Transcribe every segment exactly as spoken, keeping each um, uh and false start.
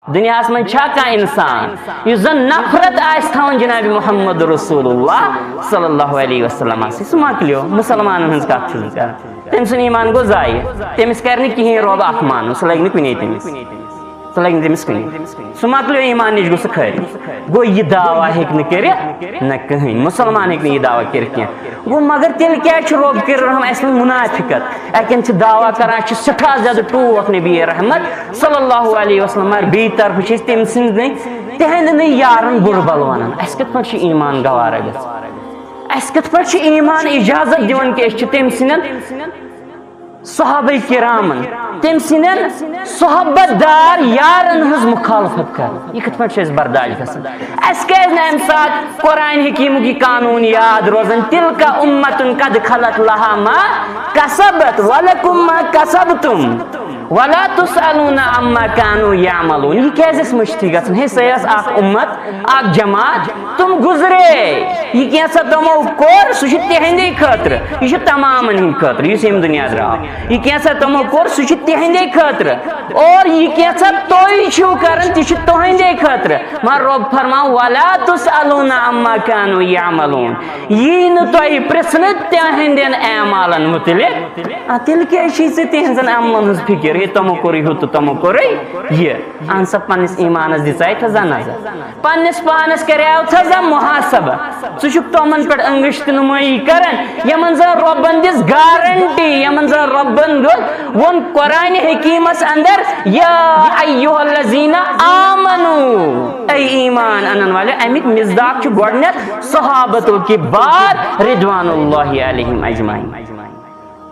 دُنیاہَس منٛز چھا کانٛہہ اِنسان یُس زَن نفرت آسہِ تھاوان جناب محمد رسول اللہ صلی اللہ علیہ وسلم سۭتۍ؟ سُہ مۄکلیو، مُسلمانَن ہٕنٛز کَتھ چھُس بہٕ کران۔ تٔمۍ سُنٛد ایٖمان گوٚو ضایع۔ تٔمِس کرِ نہٕ کِہیٖنۍ رۄب اَتھ مانُن، سُہ لَگہِ نہٕ کُنے تٔمِس۔ سُہ لَگہِ نہٕ تٔمِس کُنے۔ سُہ مۄکلیو ایٖمان نِش، گوٚو سُہ خٲرِج۔ گوٚو یہِ دعویٰ ہیٚکہِ نہٕ کٔرِتھ نہ کٕہٕنۍ، مُسلمان ہیٚکہِ نہٕ یہِ دعویٰ کٔرِتھ کینٛہہ۔ گوٚو مگر تیٚلہِ کیٛازِ چھُ رۄب کٔرِتھ رحم اَسہِ منٛز مُنافِقت؟ اَتٮ۪ن چھِ دعویٰ کران، چھِ سٮ۪ٹھاہ زیادٕ ٹوٹھ نبی رحمت صلی اللہ علیہ وسلم، مگر بیٚیہِ طرفہٕ چھِ أسۍ تٔمۍ سٕنٛدۍ، تِہنٛدِ نٕے یارن بُرٕ بل ونان۔ اَسہِ کِتھ پٲٹھۍ چھُ ایٖمان گوارا گژھان؟ اَسہِ کِتھ پٲٹھۍ چھُ ایٖمان اجازت دِوان کہِ أسۍ چھِ تٔمۍ سٕنٛدٮ۪ن صحابہ کرامن، تٔمۍ سٕنٛدٮ۪ن صحبت دار یارن ہٕنٛز مخالفت کران؟ یہِ کِتھ پٲٹھۍ چھُ اَسہِ برداشت گژھان؟ اَسہِ کیٛازِ نہٕ اَمہِ ساتہٕ قرآن حکیٖمُک یہِ قانوٗن یاد روزان، تِلکا اُمتُن قد خلت لہا ما کسبت ولکم ما کسبتم ولا تسألون عما کانوا یعملون؟ یہِ کیٛازِ اَسہِ مٔشتھٕے گژھان؟ ہے، سۄ ٲس اکھ اُمت، اکھ جماعت، تِم گُزرے۔ یہِ کینٛژھا تِمو کوٚر، سُہ چھُ تِہنٛدے خٲطرٕ، یہِ چھُ تمامن ہٕنٛدِ خٲطرٕ یُس ییٚمہِ دُنیا درٛاو۔ یہِ کینٛژھا تِمو کوٚر، سُہ چھُ تِہنٛدے خٲطرٕ۔ اور یہِ کینٛژھا تُہۍ چھِو کران، تہِ چھُ تُہنٛدے خٲطرٕ۔ مگر رۄب فرماو، ولا تسألون عما کانوا یعملون۔ یی نہٕ تۄہہِ پرژھنہٕ تِہنٛدٮ۪ن اعمالن مُتعلق۔ آ، تیٚلہِ کیٛازِ چھِی ژےٚ تِہنٛزن عملن ہٕنٛز فِکر؟ ہے، تِمو کوٚرُے ہُہ تہٕ تِمو کوٚرُے یہِ۔ اہن سا، پننِس ایٖمانس دِژاے تھا زن نظر، پننِس پانس کریاو تھا زن محاسبہ۔ ژٕ چھُکھ تِمن پٮ۪ٹھ انگشت نمٲیی کران، یِمن زن رۄبن دِژ گارنٹی، یِمن زن رۄبن دیُت، ووٚن قرآن حکیمس اندر، یا ایھا الذین آمنو، اے ایمان انن والے۔ امیُک مصداق چھُ گۄڈٕنیتھ صحابتُل کبار رضوان اللہ علیہم اجمعین۔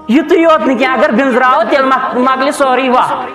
یُتُے یوت نہٕ کینٛہہ، اگر بِنزراوو، تیٚلہِ مۄک-، مۄکلہِ سورُے وَتھ۔